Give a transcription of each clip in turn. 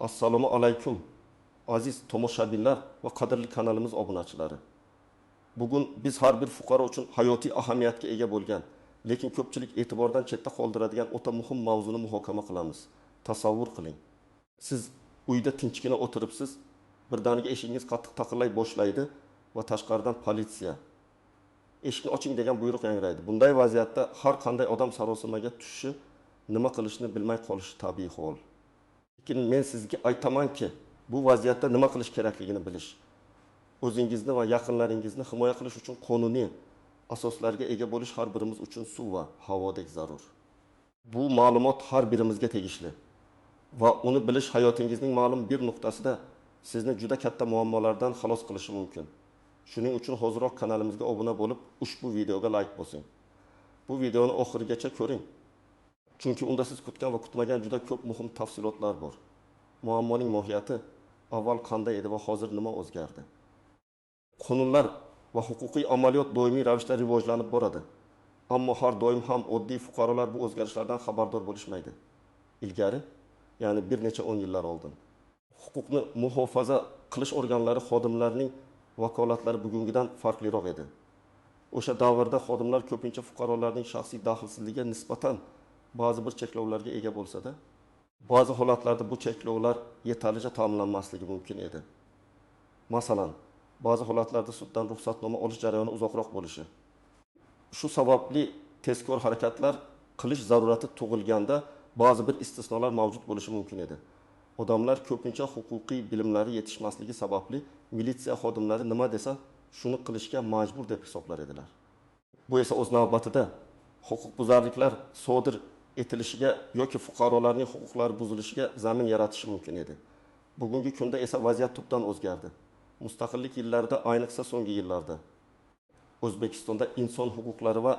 Assalomu alaykum, aziz tomoshabinlar va qadrli kanalimiz obunachilari. Bugun biz har bir fuqaro uchun hayotiy ahamiyatga ega bo'lgan, lekin ko'pchilik e'tibordan chetda qoldiradigan o'ta muhim mavzuni muhokama qilamiz. Tasavvur qiling. Siz uyda tinchgina o'tiribsiz, birdaniga eshigingiz qattiq taqillay boshlaydi va tashqaridan politsiya eshikni oching degan buyruq yangraydi. Bunday vaziyatda har qanday odam sarosimaga tushishi, nima qilishni bilmay qolishi tabiiy hol. Lekin men sizga aytamanki, bu vaziyatda nima qilish kerakligini bilish, o'zingizni va yaqinlaringizni himoya qilish uchun qonuniy asoslarga ega bo'lish har birimiz uchun suv va havodek zarur. Bu ma'lumot har birimizga tegishli va uni bilish hayotingizning ma'lum bir nuqtasida sizni juda katta muammolardan xalos qilishi mumkin. Shuning uchun hoziroq kanalimizga obuna bo'lib, ushbu videoga like bosing. Bu videoni oxirigacha ko'ring. Chunki unda siz kutgan va kutmagan juda ko'p muhim tafsilotlar bor. Muammoning mohiyati avval qanday edi va hozir nima o'zgardi? Qonunlar va huquqiy amaliyot doimiy ravishda rivojlanib boradi. Ammo har doim ham oddiy fuqarolar bu o'zgarishlardan xabardor bo'lishmaydi. Ilgari, ya'ni bir necha o'n yillar oldin, huquqni muhofaza qilish organlari xodimlarining vakolatlari bugungidan farqliroq edi. O'sha davrda xodimlar ko'pincha fuqarolarning shaxsiy daxlsizligiga nisbatan ba'zi bir cheklovlarga ega bo'lsa-da, ba'zi holatlarda bu cheklovlar yetarlicha ta'minlanmasligi mumkin edi. Masalan, ba'zi holatlarda suddan ruxsatnoma olish jarayoni uzoqroq bo'lishi. Shu sababli tezkor harakatlar qilish zarurati tug'ilganda ba'zi bir istisnolar mavjud bo'lishi mumkin edi. Odamlar ko'pincha huquqiy bilimlari yetishmasligi sababli militsiya xodimlari nima desa shuni qilishga majbur deb hisoblar edilar. Bu esa o'z navbatida huquqbuzarliklar sodir etilishiga yoki fuqarolarning huquqlari buzilishiga zamin yaratishi mumkin edi. Bugungi kunda esa vaziyat tubdan o'zgardi. Mustaqillik yillarida, ayniqsa so'nggi yillarda O'zbekistonda inson huquqlari va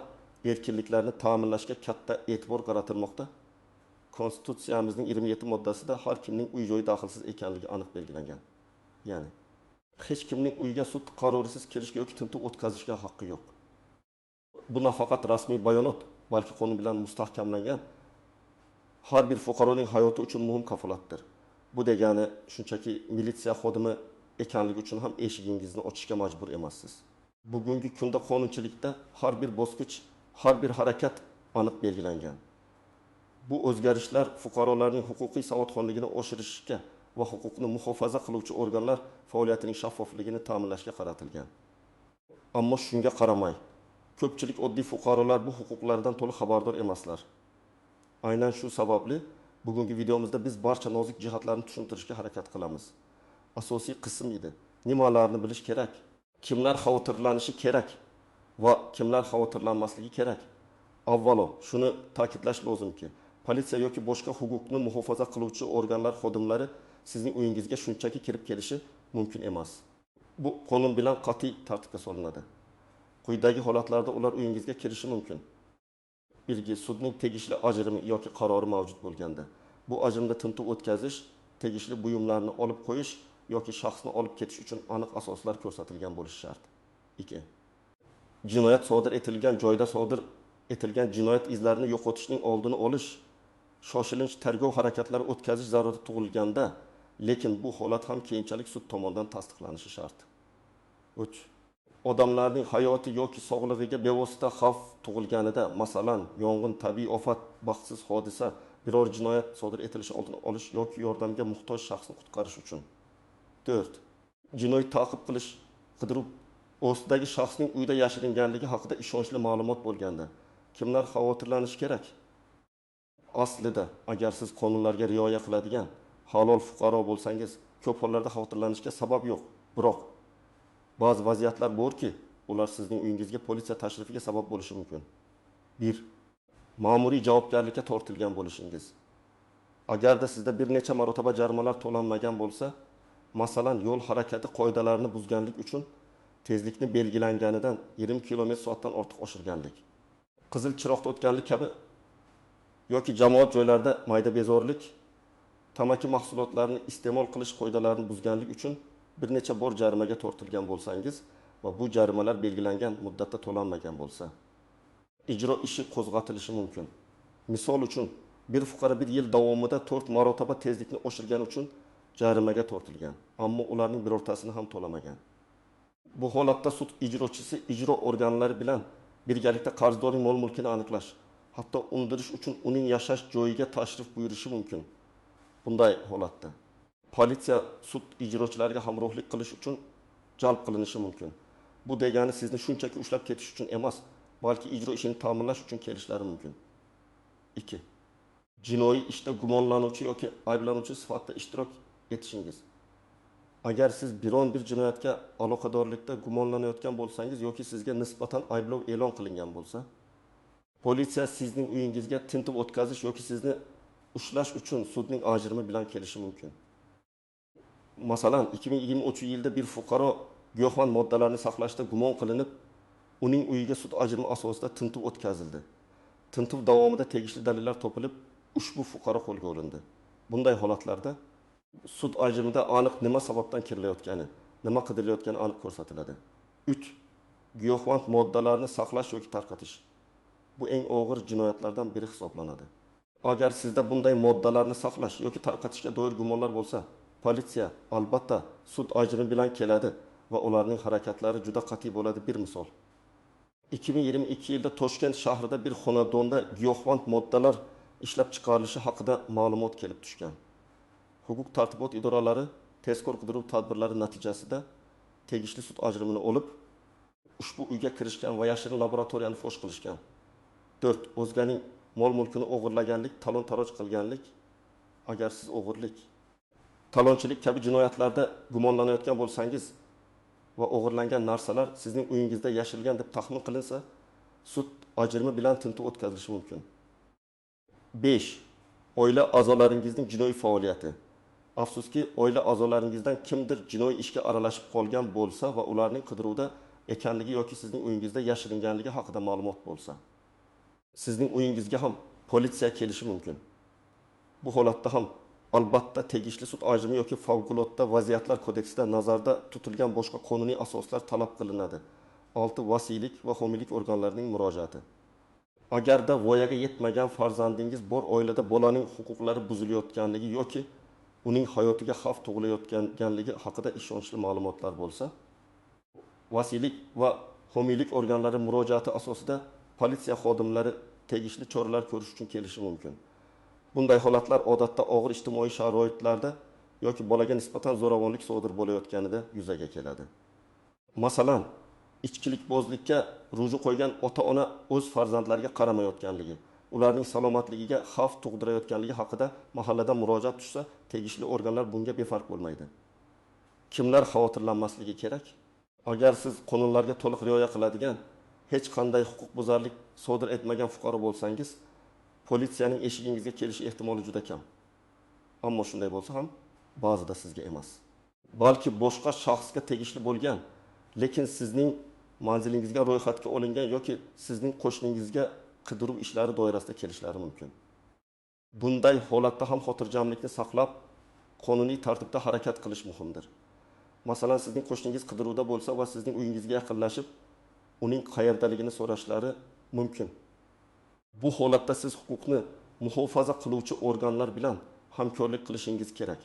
erkinliklarini ta'minlashga katta e'tibor qaratilmoqda. Konstitutsiyamizning 27 moddasida har kimning uy-joyi daxlsiz ekanligi aniq belgilangan. Ya'ni hech kimning uyga sud qarorisiz kirishga yoki tintuv o'tkazishga haqqi yo'q. Bu nafaqat rasmiy bayonot, balki qonun bilan mustahkamlangan har bir fuqaroning hayoti uchun muhim kafolatdir. Bu degani shunchaki militsiya xodimi ekanligi uchun ham eshigingizni ochishga majbur emassiz. Bugungi kunda qonunchilikda har bir bosqich, har bir harakat aniq belgilangan. Bu o'zgarishlar fuqarolarning huquqiy savodxonligini oshirishga va huquqni muhofaza qiluvchi organlar faoliyatining shaffofligini ta'minlashga qaratilgan. Ammo shunga qaramay, ko'pchilik oddiy fuqarolar bu huquqlardan to'liq xabardor emaslar. Aynan shu sababli bugungi videomizda biz barcha nozik jihatlarni tushuntirishga harakat qilamiz. Asosiy qism edi. Nimalarni bilish kerak? Kimlar xavotirlanishi kerak va kimlar xavotirlanmasligi kerak? Avvalo shuni ta'kidlash lozimki, politsiya yoki boshqa huquqni muhofaza qiluvchi organlar xodimlari sizning uyingizga shunchaki kirib kelishi mumkin emas. Bu qonun bilan qat'iy tartibga solinadi. Quyidagi holatlarda ular uyingizga kirishi mumkin. Belgi sudning tegishli ajrimi yoki qarori mavjud bo'lganda, bu ajrimda tintuv o'tkazish, tegishli buyumlarni olib qo'yish yoki shaxsni olib ketish uchun aniq asoslar ko'rsatilgan bo'lishi shart. 2. Jinoyat sodir etilgan joyda sodir etilgan jinoyat izlarini yo'qotishning oldini olish, shoshilinch tergov harakatlari o'tkazish zarurati tug'ilganda, lekin bu holat ham keyinchalik sud tomonidan tasdiqlanishi shart. 3. Odamlarning hayoti yoki sog'lig'iga bevosita xavf tug'ilganida, masalan, yong'in, tabiiy ofat, baxtsiz hodisa, biror jinoyat sodir etilishi oldini olish yoki yordamga muhtoj shaxsni qutqarish uchun. 4. Jinoiy ta'qib qilish, qidiruv ostidagi shaxsning uyda yashiringanligi haqida ishonchli ma'lumot bo'lganda, kimlar xavotirlanishi kerak? Aslida, agar siz qonunlarga rioya qiladigan halol fuqaro bo'lsangiz, ko'p hollarda xavotirlanishga sabab yo'q. Biroq ba'zi vaziyatlar borki, ular sizning uyingizga politsiya tashrifiga sabab bo'lishi mumkin. 1. Ma'muriy javobgarlikka tortilgan bo'lishingiz. Agarda sizda bir necha marotaba jarimalar to'lanmagan bo'lsa, masalan, yo'l harakati qoidalarini buzganlik uchun tezlikni belgilanganidan 20 km/soatdan ortiq oshirganlik, qizil chiroqda o'tganlik kabi yoki jamoat joylarida mayda bezorlik, tamaki mahsulotlarini iste'mol qilish qoidalarini buzganlik uchun bir necha bor jarimaga tortilgan bo'lsangiz va bu jarimalar belgilangan muddatda to'lanmagan bo'lsa, ijro ishi qo'zg'atilishi mumkin. Misol uchun, bir fuqaro bir yil davomida 4 marotaba tezlikni oshirgani uchun jarimaga tortilgan, ammo ularning birortasini ham to'lamagan. Bu holatda sud ijrochisi ijro organlari bilan birgalikda qarzdorning mol-mulkini aniqlash, hatto undirish uchun uning yashash joyiga tashrif buyurishi mumkin. Bunday holatda politsiya sud ijrochilariga hamrohlik qilish uchun jalb qilinishi mumkin. Bu degani sizni shunchaki ushlab ketish uchun emas, balki ijro ishini ta'minlash uchun kelishlari mumkin. 2. Jinoiy ishda gumonlanuvchi yoki ayblanuvchi sifatida ishtirok etishingiz. Agar siz biron bir jinoyatga aloqadorlikda gumonlanayotgan bo'lsangiz yoki sizga nisbatan ayblov e'lon qilingan bo'lsa, politsiya sizning uyingizga tintuv o'tkazish yoki sizni ushlash uchun sudning ajrimi bilan kelishi mumkin. Masalan, 2023-yilda bir fuqaro giyohvand moddalarni saqlashda gumon qilinib, uning uyiga sud ajrimi asosida tintuv o'tkazildi. Tintuv davomida tegishli dalillar topilib, ushbu fuqaro qo'lga olindi. Bunday holatlarda sud ajrimida aniq nima sababdan kirilayotgani, nima qidirilayotgani aniq ko'rsatiladi. 3. Giyohvand moddalarni saqlash yoki tarqatish. Bu eng og'ir jinoyatlardan biri hisoblanadi. Agar sizda bunday moddalarni saqlash yoki tarqatishga doir gumonlar bo'lsa, politsiya albatta sud ajrimi bilan keladi va ularning harakatlari juda qat'iy bo'ladi. Bir misol. 2022-yilda Toshkent shahrida bir xonadonda giyohvand moddalar ishlab chiqarilishi haqida ma'lumot kelib tushgan. Huquq tartibot idoralari tezkor qidiruv tadbirlari natijasida tegishli sud ajrimini olib, ushbu uyga kirishgan va yashirin laboratoriyani fosh qilishgan. 4. O'zganing mol-mulkini o'g'irlaganlik, talon-taroj qilganlik. Agar siz o'g'irlik, talonchilik kabi jinoyatlarda gumonlanayotgan bo'lsangiz va o'g'irlangan narsalar sizning uyingizda yashirilgan deb taxmin qilinsa, sud ajrimi bilan tintuv o'tkazilishi mumkin. 5. Oila a'zolaringizning jinoiy faoliyati. Afsuski, oila a'zolaringizdan kimdir jinoiy ishga aralashib qolgan bo'lsa va ularning qidiruvda ekanligi yoki sizning uyingizda yashiringanligi haqida ma'lumot bo'lsa, sizning uyingizga ham politsiya kelishi mumkin. Bu holatda ham albatta tegishli sud ajrimi yoki favqulodda vaziyatlar kodeksida nazarda tutilgan boshqa qonuniy asoslar talab qilinadi. 6. Vasiylik va homiylik organlarining murojaati. Agarda voyaga yetmagan farzandingiz bor oilada bolaning huquqlari buzilayotganligi yoki uning hayotiga xavf tug'ilayotganligi haqida ishonchli ma'lumotlar bo'lsa, vasiylik va homiylik organlari murojaati asosida politsiya xodimlari tegishli choralar ko'rish uchun kelishi mumkin. Bunday holatlar odatda og'ir ijtimoiy sharoitlarda yoki bolaga nisbatan zo'ravonlik sodir bo'layotganida yuzaga keladi. Masalan, ichkilikbozlikka ruju qo'ygan ota-ona o'z farzandlariga qaramayotganligi, ularning salomatligiga xavf tug'dirayotganligi haqida mahalladan murojaat tushsa, tegishli organlar bunga befarq bo'lmaydi. Kimlar xavotirlanmasligi kerak? Agar siz qonunlarga to'liq rioya qiladigan, hech qanday huquqbuzarlik sodir etmagan fuqaro bo'lsangiz, politsiyaning eshigingizga kelishi ehtimoli juda kam. Ammo shunday bo'lsa ham ba'zida sizga emas, balki boshqa shaxsga tegishli bo'lgan, lekin sizning manzilingizga ro'yxatga olingan yoki sizning qo'shningizga qidiruv ishlari doirasida kelishlari mumkin. Bunday holatda ham xotirjamlikni saqlab, qonuniy tartibda harakat qilish muhimdir. Masalan, sizning qo'shningiz qidiruvda bo'lsa va sizning uyingizga yaqinlashib, uning qayerdaligini so'rashlari mumkin. Bu holatda siz huquqni muhofaza qiluvchi organlar bilan hamkorlik qilishingiz kerak.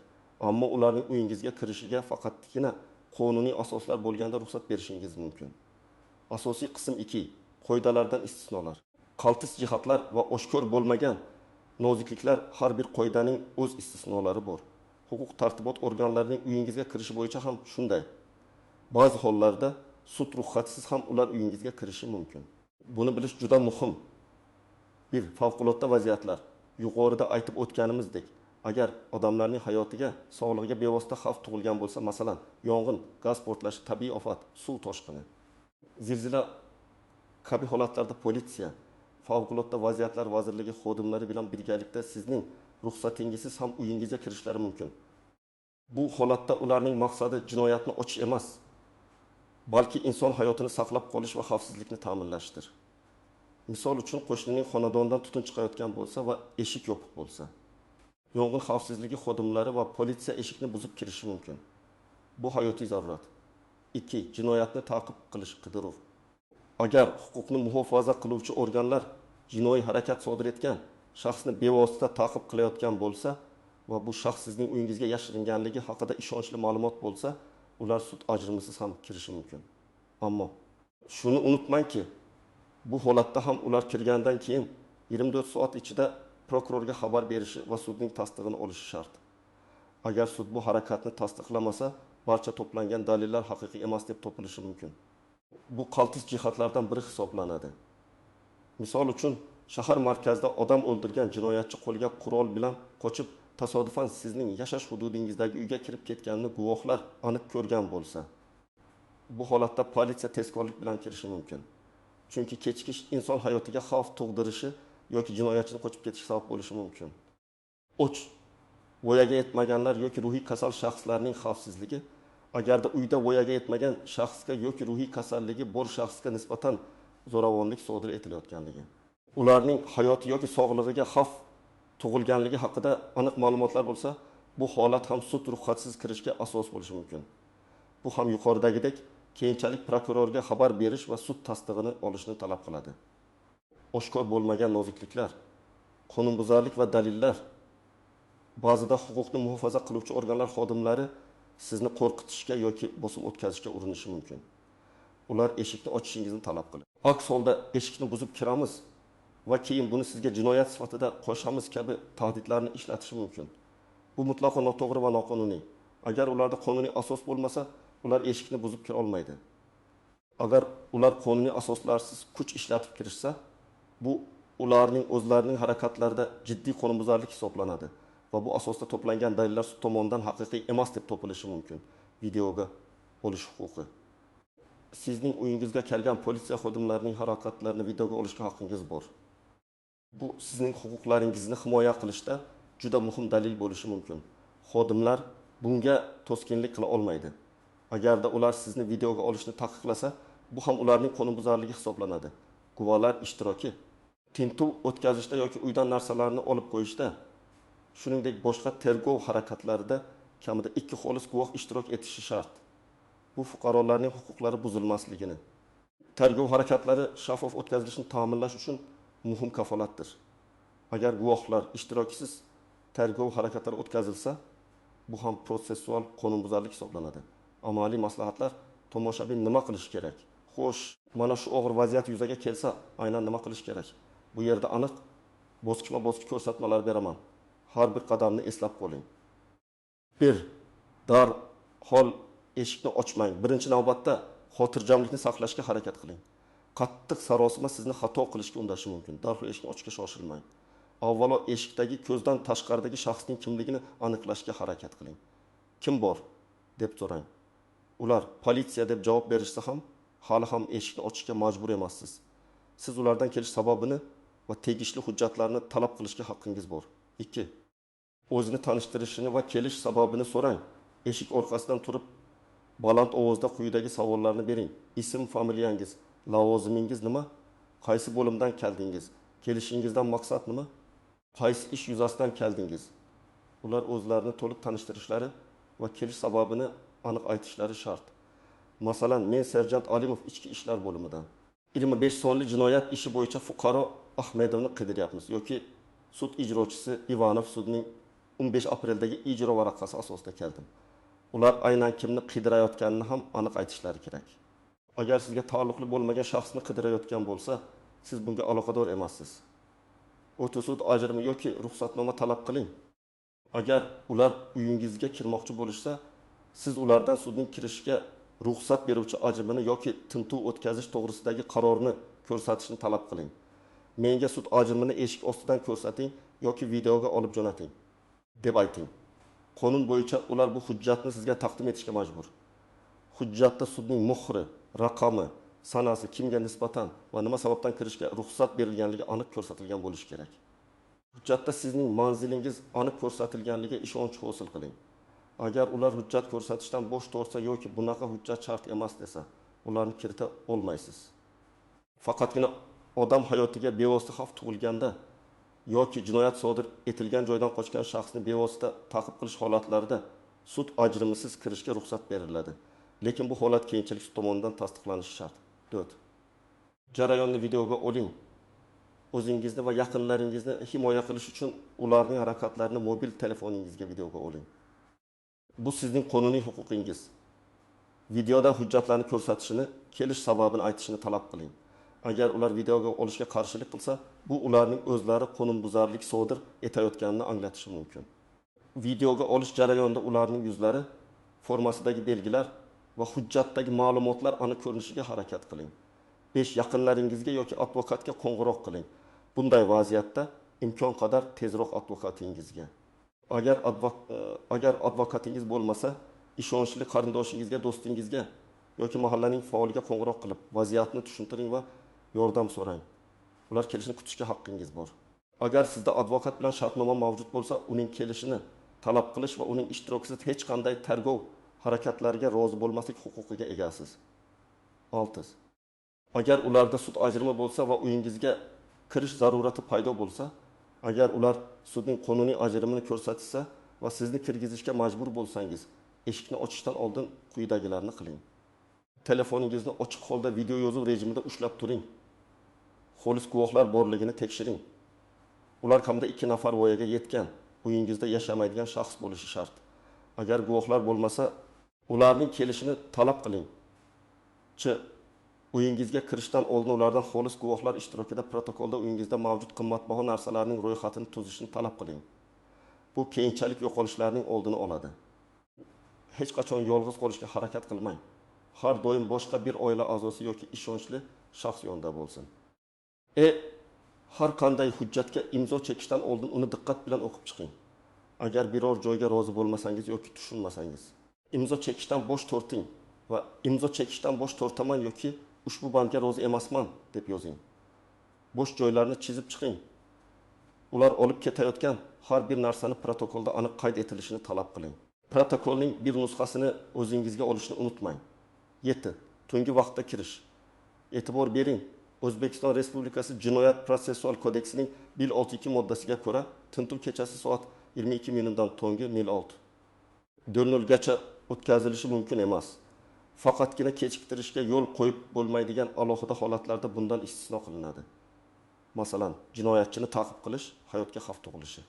Ammo ularning uyingizga kirishiga faqatgina qonuniy asoslar bo'lganda ruxsat berishingiz mumkin. Asosiy qism 2. Qoidalardan istisnolar. Qaltis jihatlar va oshkor bo'lmagan nozikliklar har bir qoidaning o'z istisnolari bor. Huquq tartibot organlarining uyingizga kirishi bo'yicha ham shunday. Ba'zi hollarda sud ruxsatisiz ham ular uyingizga kirishi mumkin. Buni bilish juda muhim. 1. Favqulodda vaziyatlar. Yuqorida aytib o'tganimizdek, agar odamlarning hayotiga, sog'lig'iga bevosita xavf tug'ilgan bo'lsa, masalan, yong'in, gaz portlashi, tabiiy ofat, suv toshqini, zilzila kabi holatlarda politsiya, Favqulodda vaziyatlar vazirligi xodimlari bilan birgalikda sizning ruxsatingizsiz ham uyingizga kirishlari mumkin. Bu holatda ularning maqsadi jinoyatni ochish emas, balki inson hayotini saqlab qolish va xavfsizlikni ta'minlashdir. Misol uchun, qo'shnining xonadonidan tutun chiqayotgan bo'lsa va eshik yopiq bo'lsa, yong'in xavfsizligi xodimlari va politsiya eshikni buzib kirishi mumkin. Bu hayotiy zarurat. 2. Jinoyatni ta'qib qilish, qidiruv. Agar huquqni muhofaza qiluvchi organlar jinoiy harakat sodir etgan shaxsni bevosita ta'qib qilayotgan bo'lsa, va bu shaxs sizning uyingizga yashiringanligi haqida ishonchli ma'lumot bo'lsa, ular sud ajrimisiz ham kirishi mumkin. Ammo shuni unutmangki, bu holatda ham ular kirgandan keyin 24 soat ichida prokurorga xabar berishi va sudning tasdig'ini olishi shart. Agar sud bu harakatni tasdiqlamasa, barcha to'plangan dalillar haqiqiy emas deb topilishi mumkin. Bu qaltis jihatlardan biri hisoblanadi. Misol uchun, shahar markazida odam o'ldirgan jinoyatchi qo'lga qurol bilan qochib, tasodifan sizning yashash hududingizdagi uyga kirib ketganini guvohlar aniq ko'rgan bo'lsa, bu holatda politsiya tezkorlik bilan kirishi mumkin. Chunki kechikish inson hayotiga xavf tug'dirishi yoki jinoyatchini qochib ketishi sabab bo'lishi mumkin. 3. Voyaga yetmaganlar yoki ruhiy kasal shaxslarning xavfsizligi. Agarda uyda voyaga yetmagan shaxsga yoki ruhiy kasalligi bor shaxsga nisbatan zo'ravonlik sodir etilayotganligi, ularning hayoti yoki sog'lig'iga xavf tug'ilganligi haqida aniq ma'lumotlar bo'lsa, bu holat ham sud ruxsatsiz kirishga asos bo'lishi mumkin. Bu ham yuqoridagidek keyinchalik prokurorga xabar berish va sud tasdig'ini olishni talab qiladi. Oshkor bo'lmagan nozikliklar, qonunbuzarlik va dalillar. Ba'zida huquqni muhofaza qiluvchi organlar xodimlari sizni qo'rqitishga yoki bosim o'tkazishga urinishi mumkin. Ular eshikni ochishingizni talab qiladi. Aks holda eshikni buzib kiramiz va keyin buni sizga jinoyat sifatida qo'shamiz kabi tahdidlarni ishlatishi mumkin. Bu mutlaqo noto'g'ri va noqonuniy. Agar ularda qonuniy asos bo'lmasa, ular eshikni buzib kira olmaydi. Agar ular qonuniy asoslarsiz kuch ishlatib kirishsa, bu ularning o'zlarining harakatlarida jiddiy qonunbuzarlik hisoblanadi va bu asosda to'plangan dalillar sud tomonidan haqiqiy emas deb topilishi mumkin. Videoga olish huquqi. Sizning uyingizga kelgan politsiya xodimlarining harakatlarini videoga olishga haqqingiz bor. Bu sizning huquqlaringizni himoya qilishda juda muhim dalil bo'lishi mumkin. Xodimlar bunga to'sqinlik qila olmaydi. Agarda ular sizni videoga olishni taqiqlasa, bu ham ularning qonunbuzarligi hisoblanadi. Guvohlar ishtiroki tintuv o'tkazishda yoki uydan narsalarni olib qo'yishda, shuningdek boshqa tergov harakatlarida kamida 2 xolis guvoh ishtirok etishi shart. Bu fuqarolarning huquqlari buzilmasligini, tergov harakatlari shaffof o'tkazilishini ta'minlash uchun muhim kafolatdir. Agar guvohlar ishtirokisiz tergov harakatlari o'tkazilsa, bu ham protsessual qonunbuzarlik hisoblanadi. Amaliy maslahatlar: tomoshabin nima qilish kerak? Xo'sh, mana shu og'ir vaziyat yuzaga kelsa, aynan nima qilish kerak? Bu yerda aniq bosqichma-bosqich ko'rsatmalar beraman. Har bir qadamni eslab qoling. 1. Darhol eshikni ochmang. Birinchi navbatda xotirjamlikni saqlashga harakat qiling. Qattiq sarosima sizni xato qilishga undashi mumkin. Darhol eshikni ochishga shoshilmang. Avvalo eshikdagi ko'zdan tashqaridagi shaxsning kimligini aniqlashga harakat qiling. Kim bor deb so'rang. Ular politsiya deb javob berishsa ham, hali ham eshikni ochishga majbur emassiz. Siz ulardan kelish sababini va tegishli hujjatlarni talab qilishga haqqingiz bor. 2. O'zini tanishtirishini va kelish sababini so'rang. Eshik orqasidan turib baland ovozda quyidagi savollarni bering. Ism, familiyangiz, lavozimingiz nima? Qaysi bo'limdan keldingiz? Kelishingizdan maqsad nima? Qaysi ish yuzasidan keldingiz? Ular o'zlarini to'liq tanishtirishlari va kelish sababini aniq aytishlari shart. Masalan, men serjant Alimov ichki ishlar bo'limidan 25 sonli jinoyat ishi bo'yicha fuqaro Ahmedovni qidiryapmiz yoki sud ijrochisi Ivanov sudning 15 apreldagi ijro varaqasi asosida keldim. Ular aynan kimni qidirayotganini ham aniq aytishlari kerak. Agar sizga taalluqli bo'lmagan shaxsni qidirayotgan bo'lsa, siz bunga aloqador emassiz. O'ta sud ajrimi yoki ruxsatnoma talab qiling. Agar ular uyingizga kirmoqchi bo'lishsa, siz ulardan sudning kirishga ruxsat beruvchi ajrimini yoki tintuv o'tkazish to'g'risidagi qarorni ko'rsatishni talab qiling. Menga sud ajrimini eshik ostidan ko'rsating yoki videoga olib jo'nating deb ayting. Qonun bo'yicha ular bu hujjatni sizga taqdim etishga majbur. Hujjatda sudning muhri, raqami, sanasi, kimga nisbatan va nima sababdan kirishga ruxsat berilganligi aniq ko'rsatilgan bo'lishi kerak. Hujjatda sizning manzilingiz aniq ko'rsatilganligiga ishonch hosil qiling. Agar ular hujjat ko'rsatishdan bosh tortsa yoki bunaqa hujjat shart emas desa, ularni kirita olmaysiz. Faqatgina odam hayotiga bevosita xavf tug'ilganda yoki jinoyat sodir etilgan joydan qochgan shaxsni bevosita ta'qib qilish holatlarida sud ajrimisiz kirishga ruxsat beriladi. Lekin bu holat keyinchalik sud tomonidan tasdiqlanishi shart. 4. Jarayonni videoga oling. O'zingizni va yaqinlaringizni himoya qilish uchun ularning harakatlarini mobil telefoningizga videoga oling. Bu sizning qonuniy huquqingiz. Videoda hujjatlarni ko'rsatishini, kelish sababini aytishini talab qiling. Agar ular videoga olishga qarshilik qilsa, bu ularning o'zlari qonunbuzarlik sodir etayotganini anglatishi mumkin. Videoga olish jarayonida ularning yuzlari, formasidagi belgilar va hujjatdagi ma'lumotlar aniq ko'rinishiga harakat qiling. 5. Yaqinlaringizga yoki advokatga qo'ng'iroq qiling. Bunday vaziyatda imkon qadar tezroq advokatingizga. Agar advokatingiz bo'lmasa, ishonchli qarindoshingizga, do'stingizga yoki mahallaning faoliga qo'ng'iroq qilib, vaziyatni tushuntiring va yordam so'rang. Ular kelishini kutishga haqqingiz bor. Agar sizda advokat bilan shartnoma mavjud bo'lsa, uning kelishini talab qilish va uning ishtirokisiz hech qanday tergov harakatlariga rozi bo'lmaslik huquqiga egasiz. 6. Agar ularda sud ajrimi bo'lsa va uyingizga kirish zarurati paydo bo'lsa, agar ular sudning qonuniy ajrimini ko'rsatsa va sizni kirgizishga majbur bo'lsangiz, eshikni ochishdan oldin quyidagilarni qiling. Telefoningizni ochiq holda video yozuv rejimida ushlab turing. Xolis guvohlar borligini tekshiring. Ular kamida 2 nafar voyaga yetgan, uyingizda yashamaydigan shaxs bo'lishi shart. Agar guvohlar bo'lmasa, ularning kelishini talab qiling. Ch. Uyingizga kirishdan oldin ulardan xolis guvohlar ishtirokida protokolda uyingizda mavjud qimmatbaho narsalarning ro'yxatini tuzishni talab qiling. Bu keyinchalik yo'qolishlarning oldini oladi. Hech qachon yolg'iz qolishga harakat qilmang. Har doim boshqa bir oila a'zosi yoki ishonchli shaxs yonida bo'lsin. Har qanday hujjatga imzo chekishdan oldin uni diqqat bilan o'qib chiqing. Agar biror joyga rozi bo'lmasangiz yoki tushunmasangiz, imzo chekishdan bosh torting va imzo chekishdan bosh tortaman yoki ushbu bandga rozi emasman deb yozing. Bo'sh joylarni chizib chiqing. Ular olib ketayotgan har bir narsani protokolda aniq qayd etilishini talab qiling. Protokolning bir nusxasini o'zingizga olishni unutmang. 7. Tungi vaqtda kirish. E'tibor bering. O'zbekiston Respublikasi Jinoyat Protsessual kodeksining 162 moddasiga ko'ra tintuv kechasi soat 22:00 dan tungi 06:00 gacha o'tkazilishi mumkin emas. Faqatgina kechiktirishga yo'l qo'yib bo'lmaydigan alohida holatlarda bundan istisno qilinadi. Masalan, jinoyatchini ta'qib qilish, hayotga xavf tug'ilishi.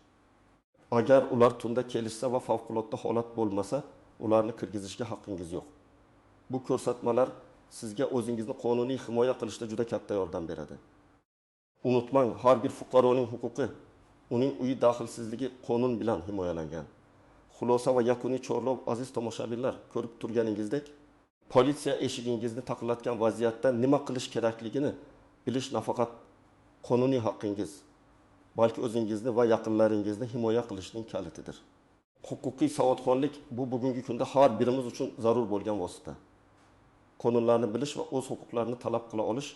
Agar ular tunda kelishsa va favqulodda holat bo'lmasa, ularni kirgizishga haqqingiz yo'q. Bu ko'rsatmalar sizga o'zingizni qonuniy himoya qilishda juda katta yordam beradi. Unutmang, har bir fuqaroning huquqi, uning uyi daxlsizligi qonun bilan himoyalangan. Xulosa va yakuniy chorlov, aziz tomoshabinlar, ko'rib turganingizdek, politsiya eshigingizni taqillatgan vaziyatda nima qilish kerakligini bilish nafaqat qonuniy haqqingiz, balki o'zingizni va yaqinlaringizni himoya qilishning kalitidir. Huquqiy savodxonlik bu bugungi kunda har birimiz uchun zarur bo'lgan vosita. Qonunlarni bilish va o'z huquqlarini talab qila olish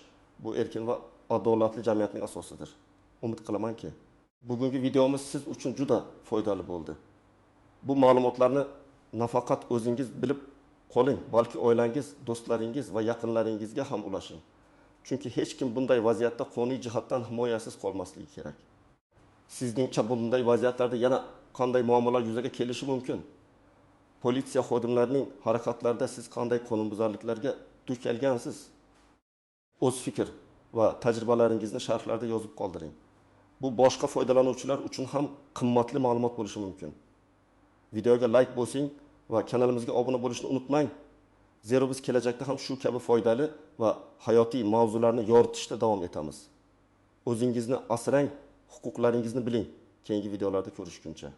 bu erkin va adolatli jamiyatning asosidir. Umid qilamanki, bugungi videomiz siz uchun juda foydali bo'ldi. Bu ma'lumotlarni nafaqat o'zingiz bilib qoling, balki oilangiz, do'stlaringiz va yaqinlaringizga ham ulashing. Chunki hech kim bunday vaziyatda qonuniy jihatdan himoyasiz qolmasligi kerak. Sizningcha bunday vaziyatlarda yana qanday muammolar yuzaga kelishi mumkin? Politsiya xodimlarining harakatlarida siz qanday qonunbuzarliklarga duch kelgansiz? O'z fikr va tajribalaringizni sharhlarda yozib qoldiring. Bu boshqa foydalanuvchilar uchun ham qimmatli ma'lumot bo'lishi mumkin. Videoga like bosing va kanalimizga obuna bo'lishni unutmang. Zero biz kelajakda ham shu kabi foydali va hayotiy mavzularni yoritishda davom etamiz. O'zingizni asrang, huquqlaringizni biling. Keyingi videolarda ko'rishguncha.